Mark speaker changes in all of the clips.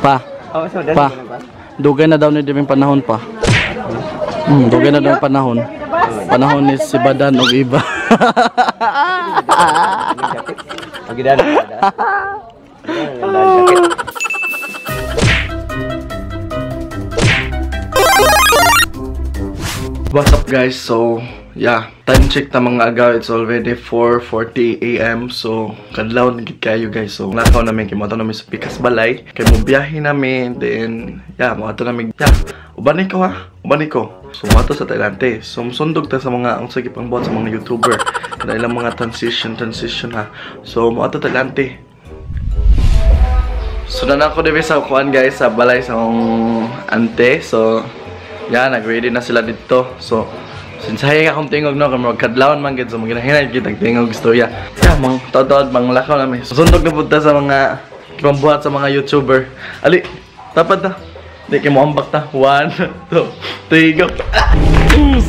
Speaker 1: Pa. Pa. Dugay na daw ni Diming panahon pa. Dugay na daw panahon. Panahon ni si Badan og iba. What's up guys? So, yeah, time check na mga agaw. It's already 4:40 AM. So, kadlaw na gid kayo guys. So, nakaw namin kay moadto namin sa Pikas Balay. Kay mo biyahe namin, then yeah, moadto namin. Yeah, uban ko ha. Uban ko. So, moadto sa Tailante. So, musundog ta sa mga unsa gipangbuhat sa mga YouTuber. Kada ilang mga transition ha. So, moadto Tailante. So, nanako diri sa kuan guys sa balay sa akong ante. So, yeah, nag-ready na sila dito. So, since hay akong tingog no, kay magkadlawon man gid, so maginahinay gid ang tingog istorya. Yeah, mang taod-taod mang lakaw na mi. So, sundog na pud ta sa mga pambuhat sa mga YouTuber. Ali, tapad ta. Di kay mo ambak ta. 1, 2, 3, go.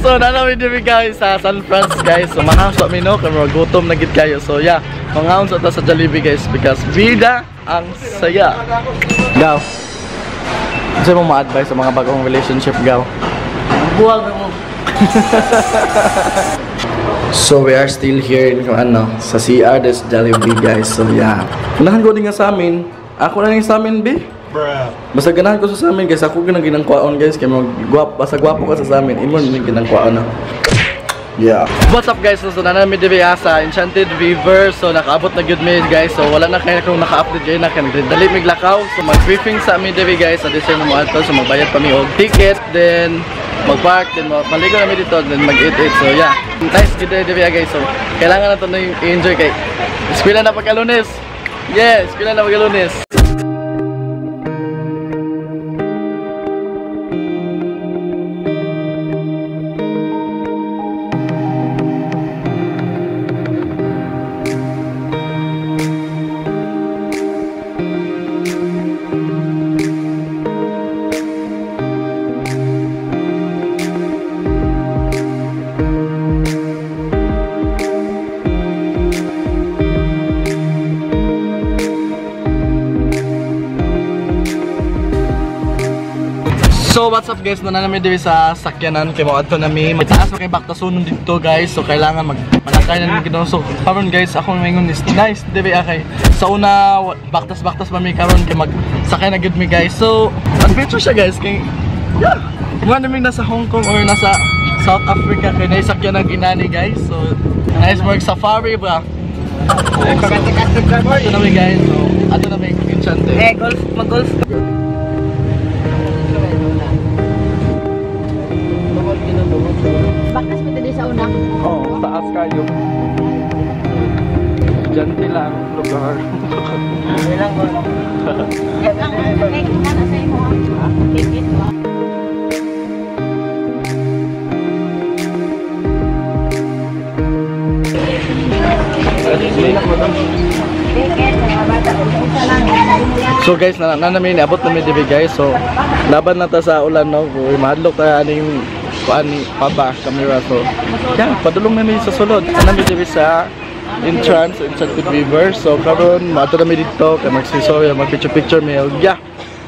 Speaker 1: So, na namin diri guys sa San Francisco guys. So, mahaso mi no, kay gutom na gid kayo. So, yeah, mangaon sa ta sa Jollibee guys because vida ang saya. Go. Unsa mo ma-advise sa mga bagong relationship, Gaw?
Speaker 2: Buwag mo.
Speaker 1: So we are still here in ano, sa CR des Jollibee guys. So yeah. Ganahan ko din nga sa amin. Ako na ning sa amin, be.
Speaker 3: Bruh.
Speaker 1: Basta ganahan ko sa amin guys. Ako ginang ginangkuaon guys kay mag guwap, basta gwapo ka sa amin. Imo ning ginangkuaon na. Yeah. What's up guys? So na namin diri sa Enchanted River. So nakaabot na gyud mi guys. So wala na kay akong naka-update gyud na kay dali mig lakaw. So mag-briefing sa mi diri guys sa design mo adto. So magbayad pa mi og ticket, then mag-park, then maligo na mi dito, then mag-eat. So yeah. Nice gyud diri guys. So kailangan na to na enjoy kay eskwela na pagka-Lunes. Yeah, eskwela na pagka-Lunes. So what's up guys, na namin diri sa sakyanan kay moadto nami. Mataas kay baktasunon dito guys. So kailangan magmanakay na nami gid. So karon guys, akong maingon is nice diri kay sa una baktas-baktas pa mi karon kay magsakay na gid mi guys. So adventure siya guys kay yeah, mo nami nasa Hong Kong or nasa South Africa kay naisakyan ang inani guys. So nice work safari bra. Ato nami guys. So ato nami Enchanted.
Speaker 2: Eh golf, mag-golf.
Speaker 4: Bakas mo dito sa una?
Speaker 1: Oo, taas kayo. Diyan lang lugar.
Speaker 2: Ilang ko.
Speaker 1: So guys, na namin abot namin diri guys. So laban na ta sa ulan no. Mahadlok ta aning kuan ni paba camera. So yeah, padulong namin sa sulod. Namin diri sa entrance Enchanted River. So karon maadto nami dito kay magsisoy, mag picture picture mi. Yeah,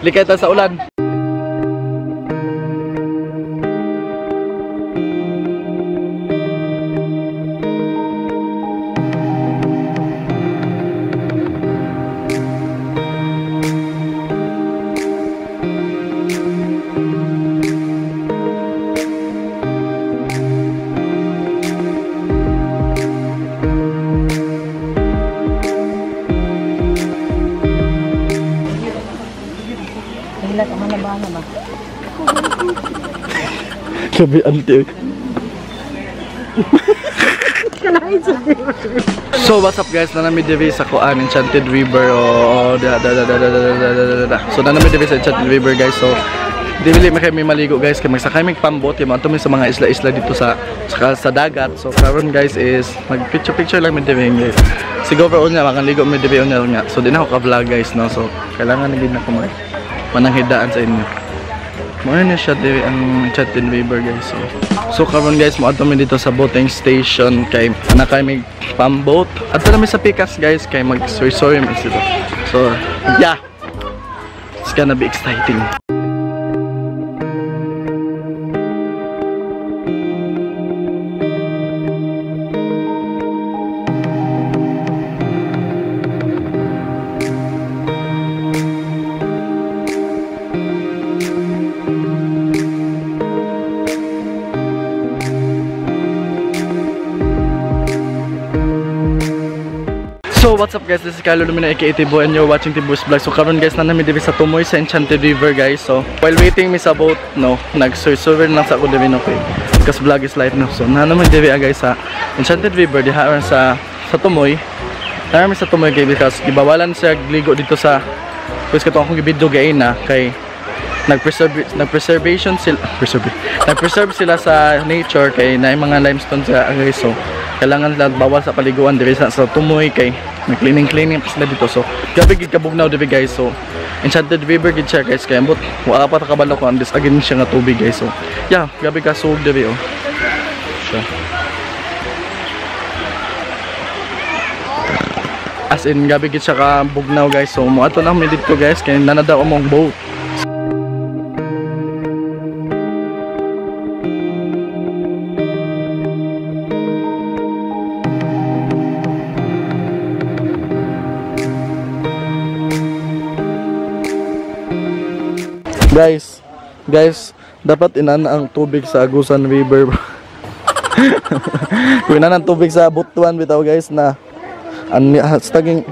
Speaker 1: likay ta sa ulan. Sabi ante. So what's up guys, nanami diri sa kuan Enchanted River. Oh, da da da da da da da da. So nanami diri sa Enchanted River guys. So dili man kay mi maligo guys kay magsakay mig pambote mo mi sa mga isla-isla dito sa dagat. So karon guys is mag picture picture lang mi diri guys. Siguro unya makaligo mi diri unya nga. So di na ako ka-vlog guys no. So kailangan na gid na ko mag mananghidaan sa inyo. Mao na siya diri ang Enchanted River guys. So karon guys, moadto mi dito sa boating station kay ana kay may pamboat. Adto na mi sa Pikas guys kay mag-soy-soy mi sila. So yeah. It's gonna be exciting. So what's up guys, this is Kylo Lumina aka Tibo and you're watching Tibo's Vlog. So karon guys, na nami diri sa Tumoy sa Enchanted River guys. So while waiting mi sa boat, no, nagsursurver lang sa ako diri no kay because vlog is live no. So na naman diri guys sa Enchanted River diha sa Tumoy. Na sa Tumoy kay because gibawalan siya ligo dito sa pues katong akong video gay na kay nagpreservation sila nagpreserve sila sa nature kay naay mga limestone sa guys. So kailangan sila bawal sa paliguan diri sa Tumoy kay nag-cleaning pa sila dito. So grabe gid kabugnaw diri guys. So Enchanted River gid siya guys kay ambot wala pa ta kabalo ko ang disagin siya nga tubig guys. So yeah, grabe ka suog diri oh. So, as in grabe gid siya ka bugnaw guys. So moadto na mi didto guys kay nanadaw among boat. Guys, dapat inana ang tubig sa Agusan River. Kung inana ang tubig sa Butuan bitaw guys na an taging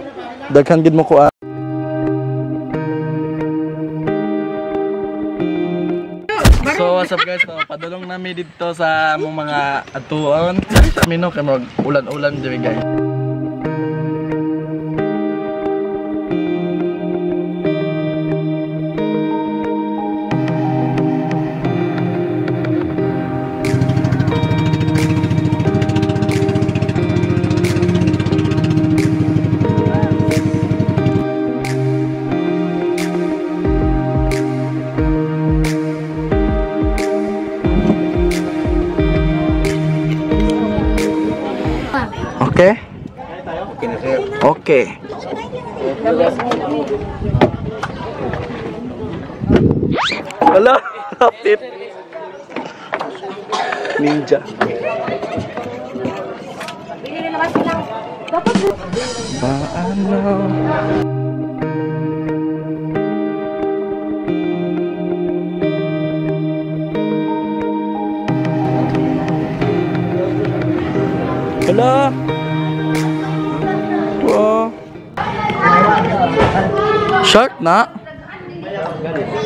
Speaker 1: daghan gid mo ko. So what's up guys, no, padulong nami dito sa among mga atuon. Mino kay mag ulan-ulan diri guys. Okay? Okay. Wala, lapit. Ninja. Paano? Wala. Shark na?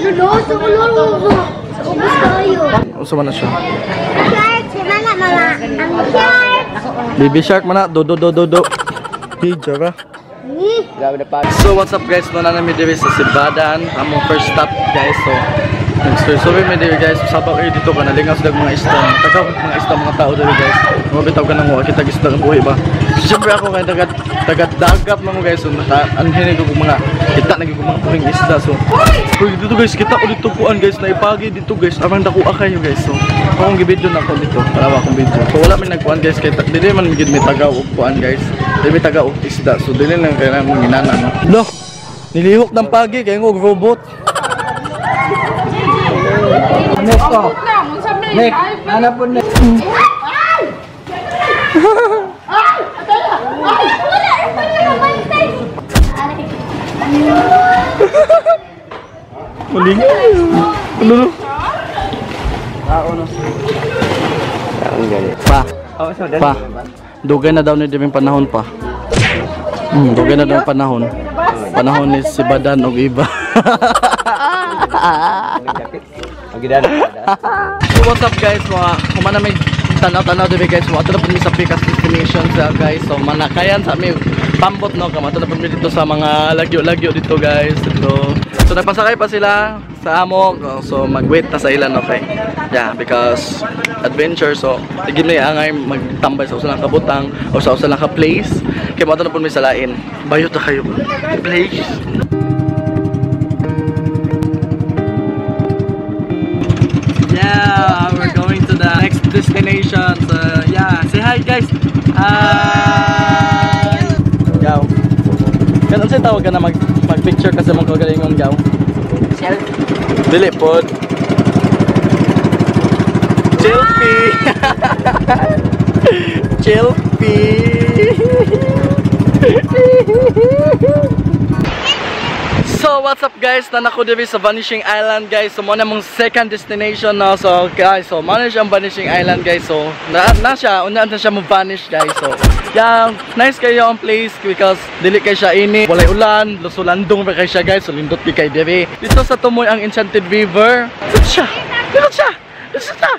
Speaker 3: Lolo, sa ulo, sa ubos tayo.
Speaker 1: Usa man na siya.
Speaker 3: Shark, si mana mama. Ang shark.
Speaker 1: Baby shark mana, do do do do do. Jara. So what's up guys, no na nami diri sa Sibadan, among first stop guys. So nagsurvey mi diri guys, usaba kayo dito ka nalingaw sila mga isda. Tagaw mga isda mga tao diri guys. Mabitaw ka nang wa kita isda ang buhi ba. So, siyempre ako kay taga dagap man mo guys, so anhin ko mga kita nagi ko mga puhing isda. So dito guys, kita ko dito kuan guys, naipagi dito guys. Arang dako kayo guys. So akong gi-video na ako dito. Wala ba akong video. So wala man nagkuan guys kay dili man gid may tagaw og kuan guys. Dili may tagaw og isda. So dili lang kay nang ginana no. Lo, nilihok ng pagi kay ngog robot.
Speaker 2: Nek, ana po na.
Speaker 3: Ay! Ay! Wala! Wala!
Speaker 1: Malingaw. Ano? Pa. Pa. Dugay na daw ni Diming panahon pa. Dugay na daw panahon. Panahon ni si Badan og iba. So what's up guys, mga humana may tanaw-tanaw dibi guys, mga ato na po mi sa Pikas destination sa guys. So manakayan sa mi pambot no, kamato na po mi dito sa mga lagyo-lagyo dito guys. Dito. So nagpasakay pa sila sa amo, so mag-wait na sa ilan, okay? Yeah, because adventure, so tigil na angay magtambay sa usa lang ka butang o sa usa lang ka place. Kay mo na po mi sa lain. Bayot na kayo. Place. Yeah, we're going to the next destination. So yeah, say hi guys. Hi. Gaw. Kanon say tawag ka na mag-picture kasi mong kagalingon gaw.
Speaker 2: Rachel?
Speaker 1: Dili pod. Chilpi. Chilpi. So what's up guys, nanako diri sa Vanishing Island guys. So mo na mong second destination na. So guys, so mo na siya ang Vanishing Island guys. So na siya, una na siya mo vanish guys. So yeah, nice kayo ang place because dili kay siya ini, walay ulan, lusulandong ra kay siya guys. So lindot di kay diri. Dito sa tumoy ang Enchanted River. Dito siya. Dito siya. Dito siya.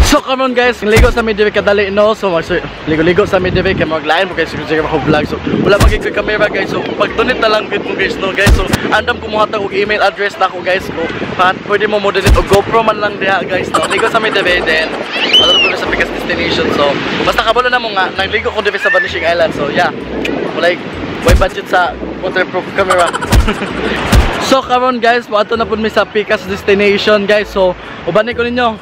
Speaker 1: So come on guys, ligo sa mi diri kadali no. So ligo-ligo sa mi diri kay maglain mo guys siguro ako vlog. So wala pa gyud camera guys. So pagdonate na lang gud mo guys no guys. So andam ko mohatag og email address nako guys ko. Pat pwede mo mo-donate og GoPro man lang diha guys no. Ligo sa mi diri then adto ko sa biggest destination. So basta kabalo na mo nga nagligo ko diri sa Vanishing Island. So yeah, walay way budget sa waterproof camera. So karon guys, moadto na pud mi sa Pikas destination guys. So uban ko ninyo.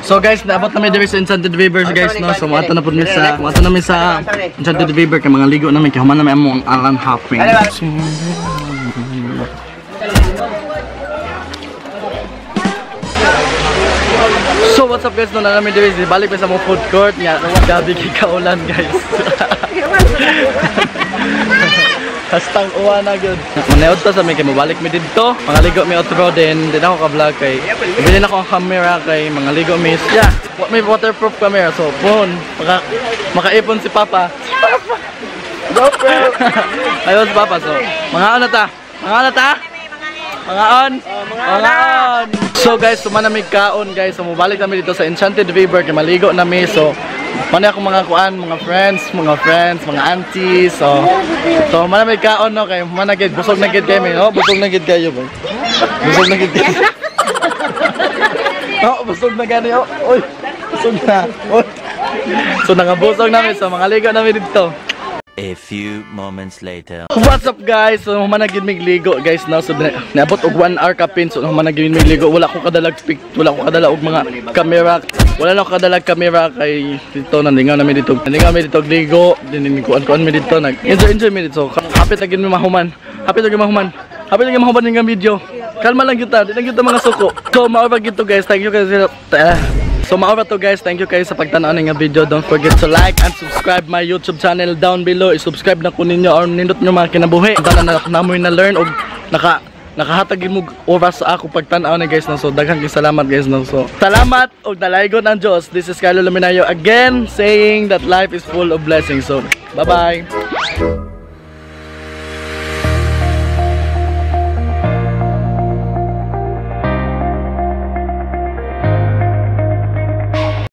Speaker 1: So guys, naabot na mi diri sa Enchanted River guys no. So moadto na pud mi sa moadto na mi sa Enchanted River kay mga ligo na mi kay human na mi among island hopping. So what's up guys, no na namin diri balik mi sa mong food court nga gabi kay kaulan guys. Hastang uwa na gyud. Manayod ta sa mi kay mobalik mi didto. Mga ligo mi otro din ako ka vlog kay bilin ako ang camera kay mga ligo mi. Yeah, may waterproof camera so phone makaipon si Papa. GoPro. Ayos Papa so. Mga ano ta? Mga ano ta? Mga on. Mga on. So guys, sumanamig kaon guys. So mobalik kami dito sa Enchanted River kay maligo na mi. So mani ako mga kuan, mga friends, mga aunties. So, so manamig kaon no kay managid busog na gid kami, no? Busog na gid kayo boy. Busog na gid. Oh, busog na gani oh. Oy, busog na. Oy. So nangabusog namin so mga ligo namin dito.
Speaker 4: A few moments later.
Speaker 1: What's up guys? So human mig ligo guys no. So naabot og 1 hour kapin. So human mig ligo. Wala ko kadala pic, wala ko kadala og mga camera. Wala na ko kadala camera kay dito nalingaw namin dito. Nalingaw mi dito ligo, din kuan-kuan mi dito nag enjoy mi dito. So hapit na gid mi mahuman. Hapit na gid mahuman. Hapit na gid mahuman ning video. Kalma lang gyud ta, di lang gyud ta mga suko. So mao ra gyud to guys. Thank you guys. So mao ra to guys, thank you kayo sa pagtan-aw ning video. Don't forget to like and subscribe my YouTube channel down below. I-subscribe na ko ninyo or nindot nyo mga kinabuhi. Tanan na namoy na learn og nakahatag mo oras sa ako pagtan-aw ni guys no. So daghang salamat guys no. So salamat og dalaygon ang Dios. This is Carlo Luminario again saying that life is full of blessings. So bye-bye.